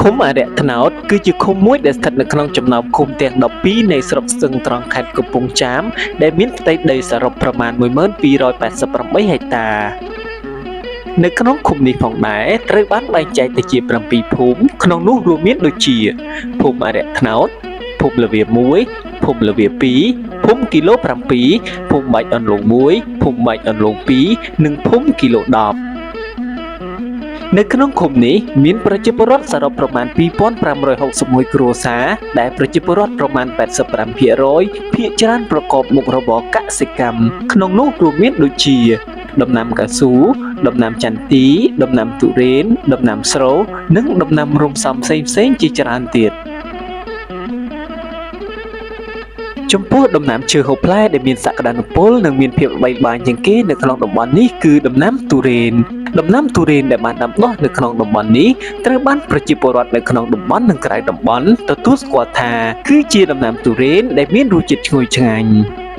ឃុំអរិយត្នោតគឺជាឃុំមួយដែលស្ថិតនៅក្នុងចំណោមឃុំទាំង12នៃស្រុកស្ទឹងត្រង់ខេត្តកំពង់ចាមដែលមានផ្ទៃដីសរុបប្រមាណ1288ហិកតានៅក្នុងឃុំនេះផងដែរត្រូវបានបែងចែកទៅជា7ភូមិក្នុងនោះរួមមានដូចជាភូមិអរិយត្នោតភូមិលវា1ភូមិលវា2ភូមិគីឡូ7ភូមិបាច់អន្លង់1ភូមិបាច់អន្លង់2និងភូមិគីឡូ10នៅក្នុងឃុំនេះមានប្រជាពលរដ្ឋសរុបប្រមាណ2561គ្រួសារដែលប្រជាពលរដ្ឋប្រមាណ85%ភាគច្រើនប្រកបមុខរបរកសិកម្មក្នុងនោះរួមមានដូចជាដំណាំកៅស៊ូដំណាំចន្ទីដំណាំទុរេនដំណាំស្រូវនិងដំណាំរំសំផ្សេងៗជាច្រើនទៀតចំពោះដំណាំឈើហូបផ្លែដែលមានសក្តានុពលនិងមានភាពល្បីល្បាញជាងគេនៅក្នុងតំបន់នេះគឺដំណាំទុរេនដំណាំទុរេនដែលបានដាំដុះនៅក្នុងតំបន់នេះត្រូវបានប្រជាពលរដ្ឋនៅក្នុងតំបន់និងក្រៅតំបន់ទទួលស្គាល់ថាគឺជាដំណាំទុរេនដែលមានរសជាតិឈ្ងុយឆ្ងាញ់។